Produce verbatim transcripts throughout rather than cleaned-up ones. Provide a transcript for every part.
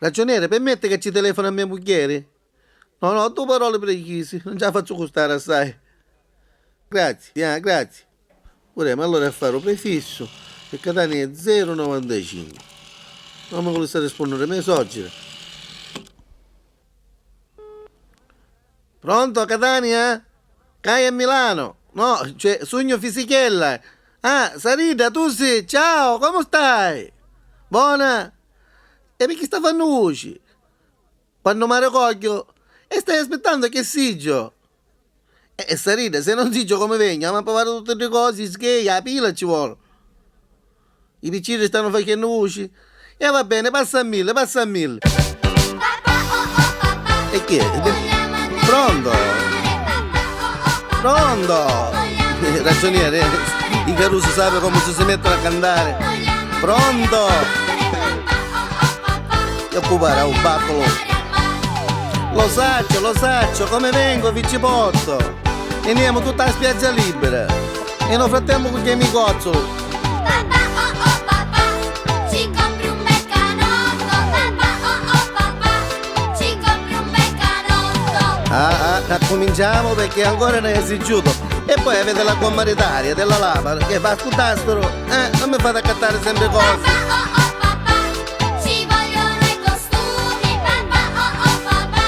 Ragionieri, permetti ca ci telefonu a me mugghieri? No, no, dui paroli precisi, non ci la fazzu custari assai. Grazie, ah, grazie. Puremu allora a fari u prefissu e Catania è zero novantacinque. Non mi vulissi rispondere me soggira. Pronto, Catania? Cai a Milano? No, cioè, sugnu Fisichella. Ah, Saridda, tu si? Ciao, comu stai? Bona? E picchì sta fannu vuci? Quannu m'arricogghiu? E stai aspittandu che siggio? E, e Saridda, se non siggio comu vegnu? Amu a pavare tutti ddi cosi, schei, a pila ci volu. I piccirri stannu facennu vuci. E va bene, passa a mille, passa a mille. E chi è? Pronto? Pronto? Ragioniere, i carusi sapi comu si, si mettono a cantare. Pronto? E occupare a un baccolo. Lo saccio, lo saccio, come vengo vi ci porto. E niamo tutta la spiaggia libera. E nel frattempo con gli amici Cozzo. Papà, oh, oh, papà, ci compri un bel canotto. Papà, oh, oh, papà, ci compri un bel canotto. Ah, ah, accuminciamo perché ancora non è esigiuto. E poi avete la gomma di Daria, della lava, che fa scudastro. Eh, non mi fate accattare sempre cose. Papà, oh, oh, papà, ci vogliono i costumi. Papà, oh, oh, papà,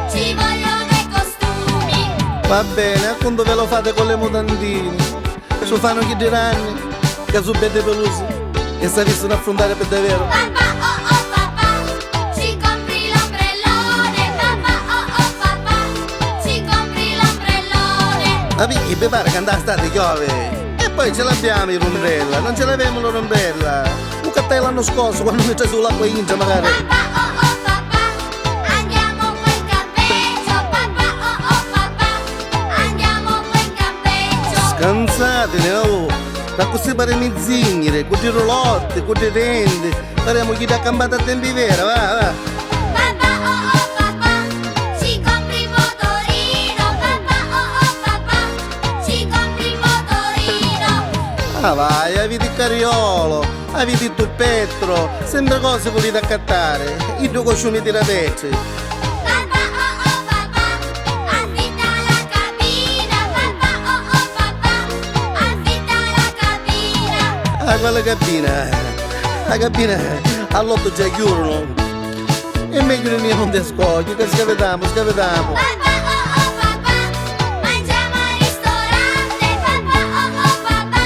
ci vogliono i costumi. Va bene, a conto ve lo fate con le mutandine. Su fanno chi di ranni che su beddi pelusi e s'avissero affrontare per davvero. Papà, oh, oh, papà, ci compri l'ombrellone. Papà, oh, oh, papà, ci compri l'ombrellone. Ma vi, vi pare che andà state chiove? E poi ce l'abbiamo i rombrella, non ce l'avemo la rombrella. U cattai l'anno scorso quando mi trasù l'acqua intra magari. Papà, oh, oh, papà, andiamo col campeggio. Papà, oh, oh, papà, andiamo col campeggio. Scanzatene, oh! Ma così pare mi zignire, cu ddi rulotti, cu ddi tenti, paremu chi dda campata a tempi vera, va, va! Papà, oh, oh, papà, ci compri un motorino. Papà, oh, oh, papà, ci compri un motorino. Ah, vai, aviti cariolo! Aviti tu Petro, sempre cose vuliti accattare, iddu cosciumi tira petri. Papà, oh, oh, papà, affitta la cabina. Papà, oh, oh, papà, affitta la cabina. Ah, quale cabina? La cabina all'otto già chiudono. E meglio non niente scoglio, che scavetamu, scavetamu. Papà, oh, oh, papà, mangiamo al ristorante. Papà, oh, oh, papà,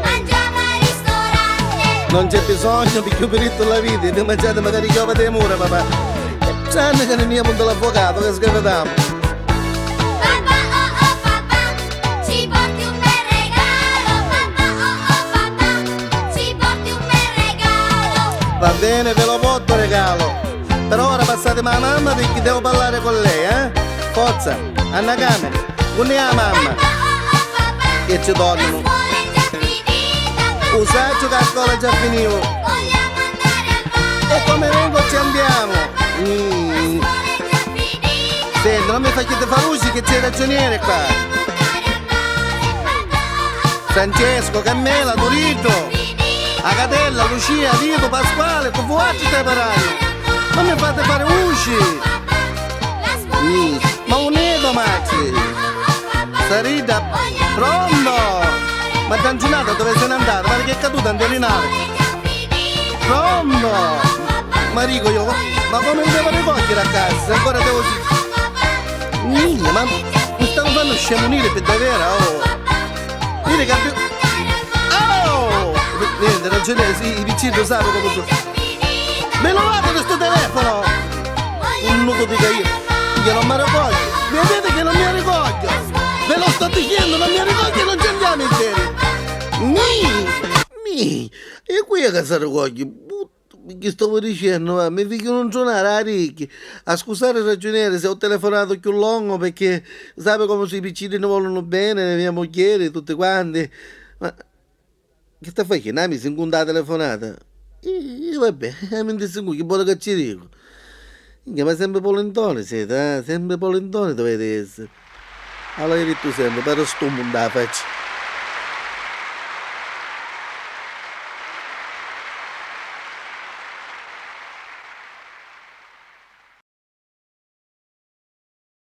mangiamo al ristorante. Non c'è bisogno, vi chiudirittu la vita, vi mangiate magari chiova dei mura, papà. E tranne che non niamo dall'avvocato, che scavetamu. Papà, oh, oh, papà, ci porti un bel regalo. Papà, oh, oh, papà, ci porti un bel regalo. Va bene, ve lo porto regalo. Per ora passatemi a mamma perché devo parlare con lei, eh? Forza, a na camera, unni è a mamma? Che ci tornano. U sacciu che a scola già finiu. E come vengo ci andiamo? Mm. Senti, non mi facite fare usci che c'è il ragioniere qua. Francesco, Carmela, Turiddu, Agatella, Lucia, Vito, Pasquale, cu vuatri stai parrannu? Non mi fate fare usci! Mi, ma un eco, matri! Sarita, pronto? Ma Dangiunata dove se n'è andata? Pare che è caduta in rinale. Pronto? Ma dico io, ma come mi devo ricogliere a casa? Se ancora devo dire. Miglia, ma mi stanno fanno scemunire per davvero, oh! Vedi che abbi-, oh! Niente, non ce n'è, sì, i piccini lo sanno come sono. Me levate da sto telefono! Un nudo dico io, io non mi ricordo. Vedete che non mi ricordo! Ve lo sto dicendo, non mi ricordo e non ci andiamo in serio! Mi! Mi! E qui è che si ricordi? Chi stavo dicennu, va, mi figghiu nun sunari a ricchi. A scusari ragiunieri se ho telefonato chiù longo perché sapi comu su i piccini ni volunu bene, mia mugghieri, tutti quanti. Ma chi sta facennu? Ah, mi si ncunta la telefonata? Ih, vabbè, eh, mi nti si chi voli ca ci dicu? Minchia, ma sempri polintoni siti, eh? Sempri polintoni dovete essere. Allora io dittu sempri, però stu mundu a faccia.